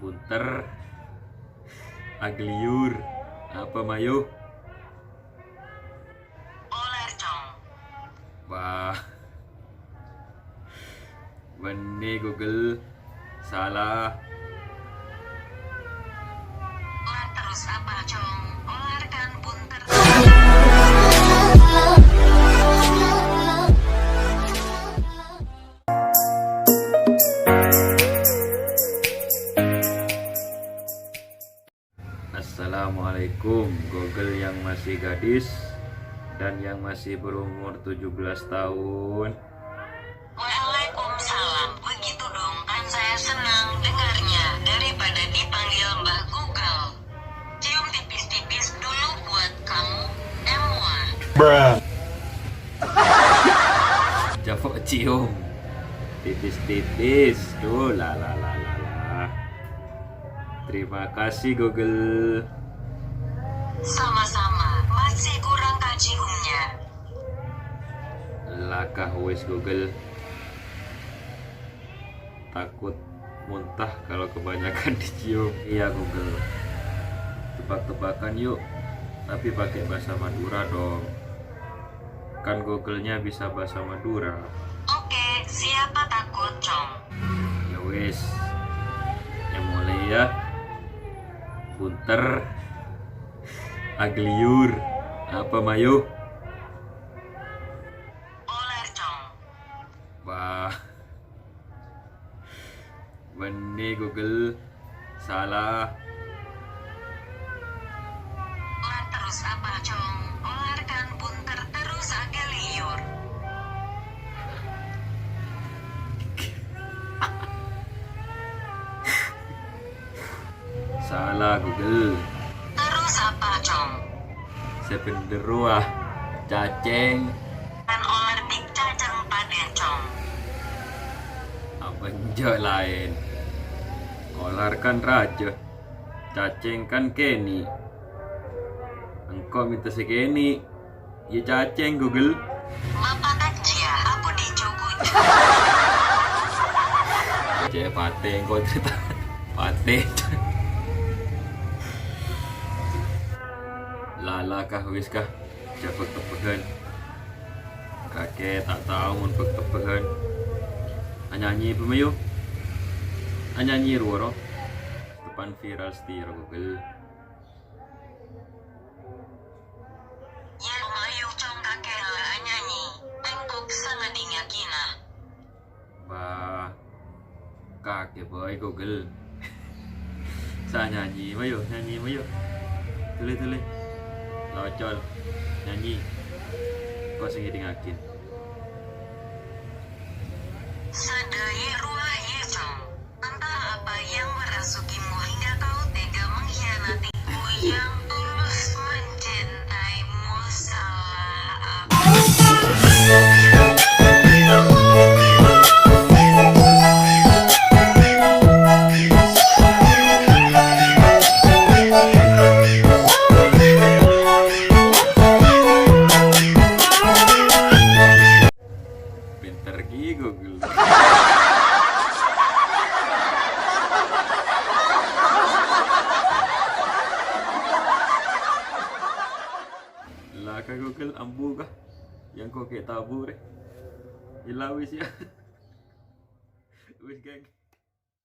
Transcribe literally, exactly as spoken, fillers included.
Bunter. Agliyur. Apa, Mayu? Olar, Cong. Wah. Bânnè, Google. Salah. Lah, terros apa, Cong? Olar kan bunter. Assalamualaikum, Google yang masih gadis dan yang masih berumur tujuh belas tahun. Waalaikumsalam. Begitu dong, kan saya senang dengarnya daripada dipanggil Mbah Google. Cium tipis-tipis dulu buat kamu, Emwa. Bruh. Coba cium. Tipis-tipis. Tuh, la, la, la, la, la. Terima kasih, Google. Sama-sama. Masih kurang kaciumnya. Lakah wis, Google. Takut muntah kalau kebanyakan dicium. Iya, Google. Tebak-tebakan yuk. Tapi pakai bahasa Madura dong. Kan Google-nya bisa bahasa Madura. Oke, siapa takut, Cong? Ya wis. Ya mulai ya. Bunter. Agliyur. Apa, Mayu? Olar, Cong. Wah. Bânnè, Google. Salah. Lah, terros apa, Cong? Olar kan bunter terros agliyur. Salah, Google. Terros apa, Cong? Sè bhendher rowa, cacèng. Kan olar bi' cacèng padâ, Cong. Apa enjâ' laèn? Olar kan rajâ, cacèng kan kènè'. Engko' mènta sè kènè'. Yâ cacèng, Google. Bapak tak jia, aku dicukucu. Cè' patè engko' cerita. Patè. Lala kah, wis kah? Jhâ' bâk-tebbhâghân. Kakè ta' tao mon bâk-tebbhâghân. Anyanyi bâ, Mayu. Anyanyi rowa, ro. Tepan viral sètèya, ro, Google. Yâ, Mayu, Cong, kakè la anyanyi. Engko' sè ngèdingngaghinah. Bah, kakè bhâi, Google. Sè nyanyi, Mayu, nyanyi, Mayu. Tolè, tolè. La ocol. Nyanyi. Engko' sè ngèdingngaghin. Sadhâjâ rowa, yâ, Cong. Entah apa yang merasukimu hingga kau tega mengkhianatiku yang tulus mencintaimu. Salah apa? Pinter ki Google. Lah ka Google ambu kah? Yang kok kayak tabu re. Gila wis ya. Wis geng.